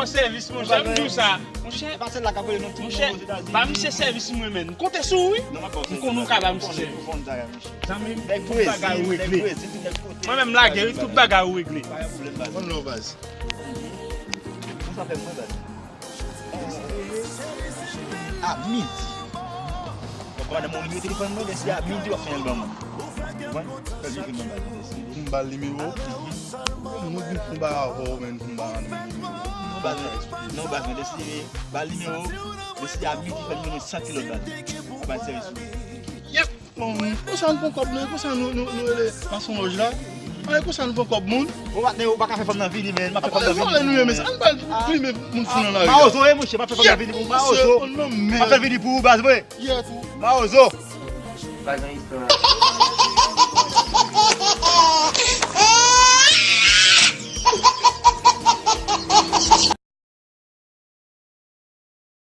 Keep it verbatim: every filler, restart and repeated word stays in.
Sèvis, monchè, m di w sa. Monchè, monchè, ba misye sèvis mwen, menn. M konte sou ou, wi. M konnen w ka ba misye sèvis. Zanmi m, tout bagay ou regle. Mwen menm lage, wi, tout bagay ou regle. One love, baz. A midi. Donk, kòmandan, mwen nimewo telefòn mwen, lè se a midi w ap fè l ban mwen. Konprann? Fè l ekri mwen bagay. Pou m ba l nimewo. Mwen vin pou m ba avè w, men pou m ba l nimewo. Non, baz, non, baz, mwen deside ba l nimewo. Lè se a midi, fè l nimewo san kilòt, baz. Ou ba l sèvis ou. Yes! Bon, konsa nou pran kòb nou, konsa nou, nou, nou rele masonlòj la. Ay, konsa nou pran kòb moun. Ou pa, ou pa ka fè fanm nan vini, men. M ap fè fanm nan vini. Vòlè nou ye, men. An bal plime moun fou nan lari. Mawozo, wi, monchè, m ap fè fanm nan vini pou ou, Mawozo. M ap fè vini pou ou, baz, vre. Mawozo. Pa gen istwa.